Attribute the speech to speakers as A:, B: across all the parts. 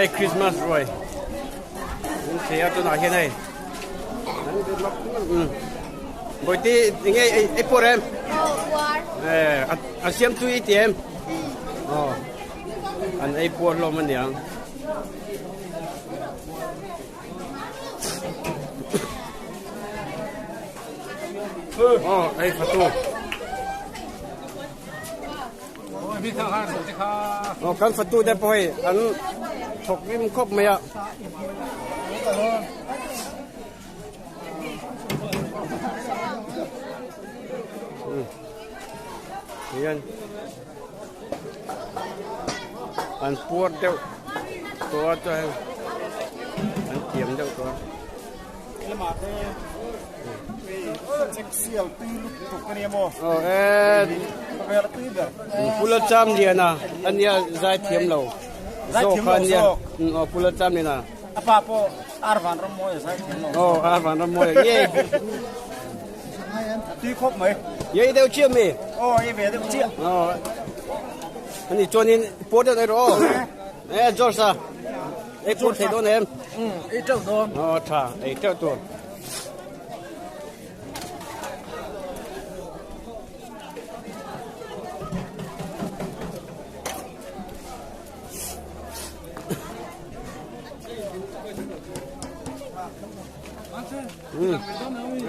A: Hei Christmas ruai an thei a tunah hian hei Bawihte enge ei pawr em? A siam tui i ti em? Aw an ei puar hlawm aniang. Aw ei fatu. Aw kan fatu te pawh hei an thawk rim khawp mai a. Hian an puar deuh tawh a chuan an thiam deuh tawh a. Aw e pula cham lian a ania zai thiam lo zawk kha ania aw pula cham lian a.
B: A pa pawh ar van ram mawi a zai thiam lo.
A: Aw ar van ram mawi a ye.
B: Tui khawp mai.
A: Ye deuh chiah mi.
B: Aw ye ve deuh chiah.
A: Aw. Ani chuanin pawt deuh rawh aw. E George a. Ei pawt thei dawn em?
B: Um, ei teuh dawn.
A: Aw tha, ei teuh tur.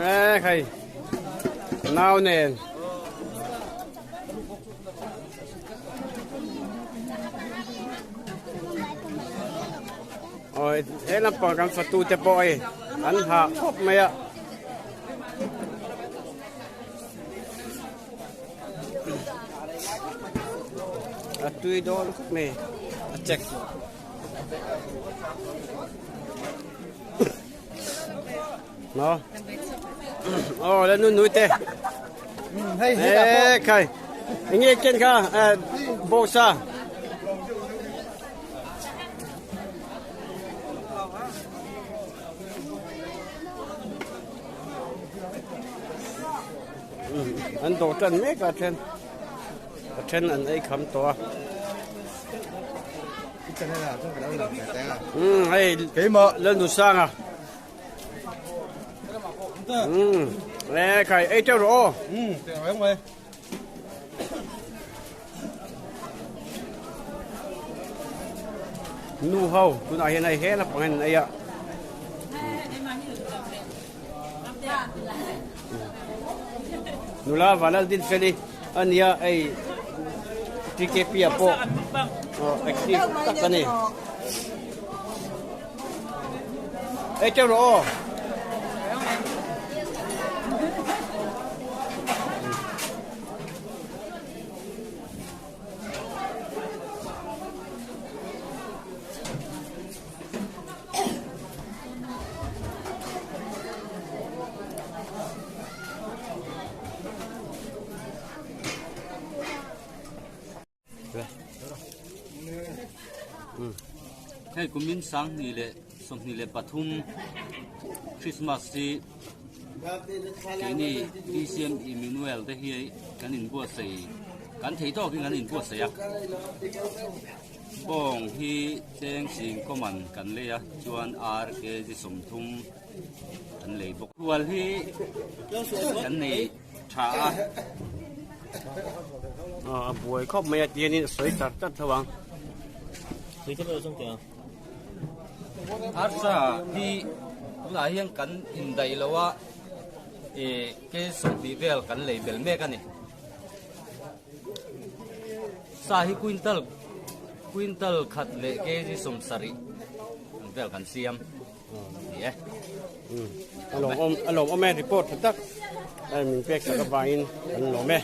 A: E khai nau nen ôi he lampang kan fatu te pawh hei an hah khawp mai a. A tui dawn khawp mai a check no oh la nu nui te e khai nge ken kha bo sa An dawh tan mek a then a then an ei kham tawh a. Umm hei
B: Keimah
A: Lalnusanga. Umm e khai ei teuh rawh aw.
B: Umm teh reng mai.
A: Nu ho tunah hian hei he lampang hian an ei a. Nula Vanal Dinfeli a nia hei TKP ah pawh active tak a ni. Ei teuh rawh aw.
C: Hei kumin 2023 Christmas hi keini BCM Emmanuel te hi kan inbuatsaih kan thei tawkin kan inbuatsaih a. Bawng hi cheng sing common kan lei a chuan ar kg 30 kan lei bawk. Hual hi kan nei tha a.
A: A buai khawp mai a tianin a sawi tar tar tho ang.
C: Arsa hi tunah hian kan indaih lo a, ih kg 20 vel kan lei bel mek a ni. Sa hi quintal quintal khat leh kg 70 vel kan siam ni e.
A: A lawmawm a lawmawm e report tha tak min pek sak avangin kan lawm e.